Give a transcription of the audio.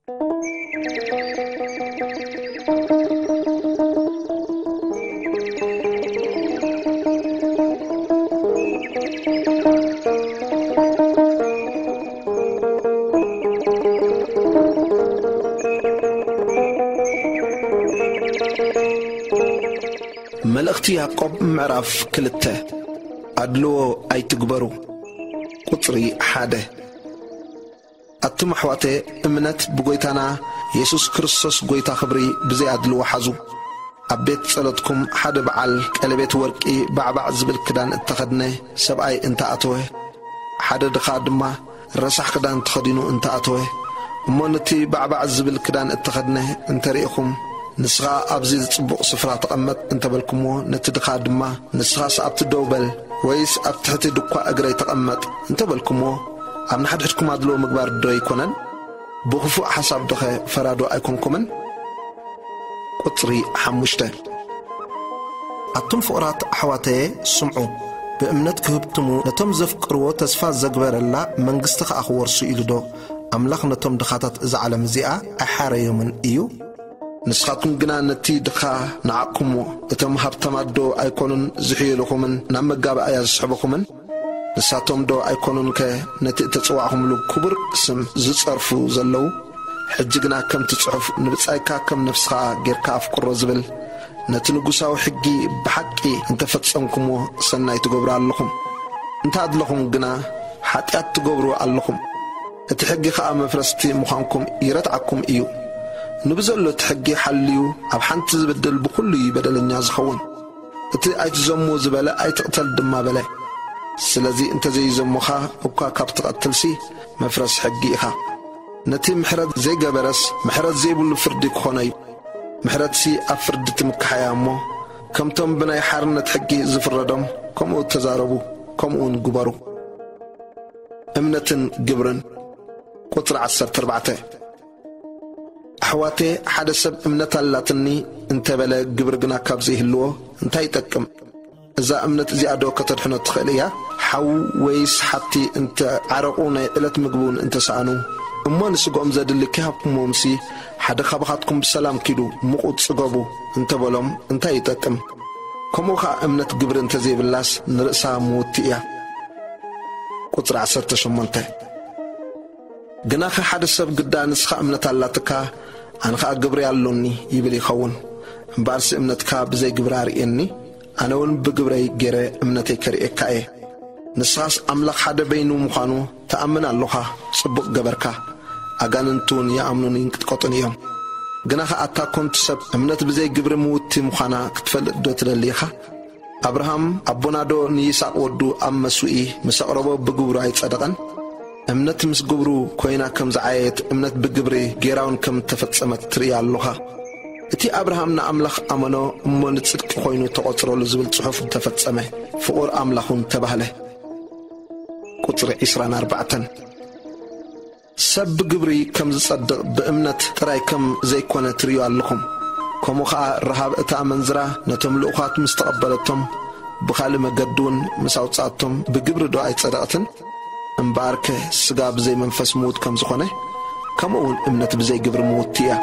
መልእኽቲ ያዕቆብ ምዕራፍ ክልተ። ኣድልዎ ኣይትግበሩ። ቁጽሪ ሓደ። ኣቱም ኣሕዋተ፣ እምነት ብጎይታና የሱስ ክርስቶስ ጎይታ ክብሪ ብዘይ ኣድልዎ ሓዙ። ኣብ ቤት ጸሎትኩም ሓደ በዓል ቀለቤት ወርቂ ባዕባዕ ዝብል ክዳን እተኸድነ ሰብኣይ እንተ ኣተወ፣ ሓደ ድኻ ድማ ረሳሕ ክዳን ተኸዲኑ እንተ ኣተወ፣ እሞ ነቲ ባዕባዕ ዝብል ክዳን እተኸድነ እንተ ርኢኹም፣ ንስኻ ኣብዚ ጽቡቕ ስፍራ ተቐመጥ እንተ በልኩምዎ፣ ነቲ ድኻ ድማ ንስኻስ ኣብቲ ደው በል ወይስ ኣብ ትሕቲ ድኳ እግረይ ተቐመጥ እንተ በልኩምዎ፣ ኣብ ንሓድሕድኩም ኣድልዎ ምግባር ዶ ኣይኮነን? ብኽፉእ ሓሳብ ዶኸ ፈራዶ ኣይኮንኩምን? ቁጽሪ ሓሙሽተ። ኣቱም ፍቑራት ኣሕዋተየ፣ ስምዑ። ብእምነት ክህብትሙ፣ ነቶም ዘፍቅርዎ ተስፋ ዘግበረላ መንግስቲ ኸኣ ክወርሱ ኢሉ ዶ ኣምላኽ ነቶም ድኻታት እዛ ዓለም እዚኣ ኣይሓረዮምን እዩ? ንስኻትኩም ግና ነቲ ድኻ ነዓቕኩምዎ። እቶም ሃብታማት ዶ ኣይኮኑን ዝሕይሉኹምን ናብ መጋባእያ ዝስሕቡኹምን? ንሳቶም ዶ ኣይኮኑንከ ነቲ እተጸዋዕኹምሉ ክቡር ስም ዝጸርፉ ዘለዉ? ሕጂ ግና ከምቲ ጽሑፍ፣ "ንብጻይካ ከም ነፍስኻ ጌርካ ኣፍቅሮ" ዝብል፣ ነቲ ንጉሳዊ ሕጊ ብሓቂ እንተ ፈጸምኩምዎ፣ ሰናይ ትገብሩ ኣለኹም። እንተ ኣድለኹም ግና፣ ሓጢኣት ትገብሩ ኣለኹም። እቲ ሕጊ ኸኣ መፍረስቲ ምዃንኩም ይረትዓኩም እዩ። ንብዘሎ እቲ ሕጊ ሓልዩ ኣብ ሓንቲ ዝብድል ብኹሉ እዩ በደለኛ ዝኸውን። እቲ "ኣይትዘሙ" ዝበለ "ኣይትቕተል" ድማ በለ። ስለዚ እንተ ዘይዘሙኻ እኳ ካብ ትቐትልሲ፣ መፍረስ ሕጊ ኢኻ። ነቲ ምሕረት ዘይገበረስ ምሕረት ዘይብሉ ፍርዲ ክኾኖ እዩ። ምሕረትሲ ኣብ ፍርዲ ትምክሓያ እሞ፣ ከምቶም ብናይ ሓርነት ሕጊ ዝፍረዶም፣ ከምኡ ተዛረቡ፣ ከምኡውን ግበሩ። እምነትን ግብርን። ቁጽሪ ዓሰርተ ኣርባዕተ። ኣሕዋቴ፣ ሓደ ሰብ "እምነት ኣላትኒ" እንተ በለ፣ ግብሪ ግና ካብ ዘይህልዎ፣ እንታይ ይጠቅም? እዛ እምነት እዚኣ ዶ ከተድሕኖ ትኽእል እያ? ሓው ወይስ ሓብቲ እንተ ዓረቑ፣ ናይ ዕለት ምግቢ እውን እንተ ሰኣኑ፣ እሞ ንስግኦም ዘድሊ ከይሃብኩምዎምሲ፣ "ሓደ ካባኻትኩም ብሰላም ኪዱ፣ ምቑ ጽገቡ" እንተ በሎም፣ እንታይ ይጠቅም? ከምኡ ኸኣ እምነት ግብሪ እንተ ዘይብላስ፣ ንርእሳ ምውቲ እያ። ቁጽሪ ዓሰርተ ሸሞንተ። ግናኸ ሓደ ሰብ ግዳ፣ "ንስኻ እምነት ኣላትካ፣ ኣነ ኸኣ ግብሪ ኣሎኒ" ይብል ይኸውን። እምበኣርሲ እምነትካ ብዘይ ግብሪ ኣርእየኒ፣ ኣነ እውን ብግብረይ ገይረ እምነተይ ከርእየካ እየ። ንስኻስ ኣምላኽ ሓደ በይኑ ምዃኑ ትኣምን ኣሎኻ፣ ጽቡቕ ገበርካ። ኣጋንንት እውን ይኣምኑን ይንቅጥቀጡን እዮም። ግናኸ ኣታ ኮንቱ ሰብ፣ እምነት ብዘይ ግብሪ ምውቲ ምዃና ክትፈልጥ ዶ ትደሊ ኢኻ? ኣብርሃም ኣቦናዶ ንይስሐቅ ወዱ ኣብ መስውኢ ምስ ኣቕረቦ ብግብሩ ኣይጸደቐን? እምነት ምስ ግብሩ ኮይና ከም ዝዓየየት፣ እምነት ብግብሪ ጌራውን ከም እተፈጸመት ትርኢ ኣሎኻ። እቲ ኣብርሃም ንኣምላኽ ኣመኖ እሞ ንጽድቂ ኮይኑ ተቖጽረሉ ዝብል ጽሑፍ ተፈጸመ፣ ፍቑር ኣምላኽ እውን ተባህለ። ቁጽሪ ዕስራን ኣርባዕተን። ሰብ ብግብሪ ከም ዝጸድቕ ብእምነት ጥራይ ከም ዘይኮነ ትርእዩ ኣለኹም። ከምኡ ኸኣ ረሃብ እታ ኣመንዝራ ነቶም ልኡኻት ምስ ተቐበለቶም፣ ብኻልእ መገዲ እውን ምስ ኣውጽኣቶም፣ ብግብሪ ዶ ኣይጸደቕትን? እምበኣርከ ስጋ ብዘይ መንፈስ ምዉት ከም ዝኾነ፣ ከምኡ እውን እምነት ብዘይ ግብሪ ምውቲ እያ።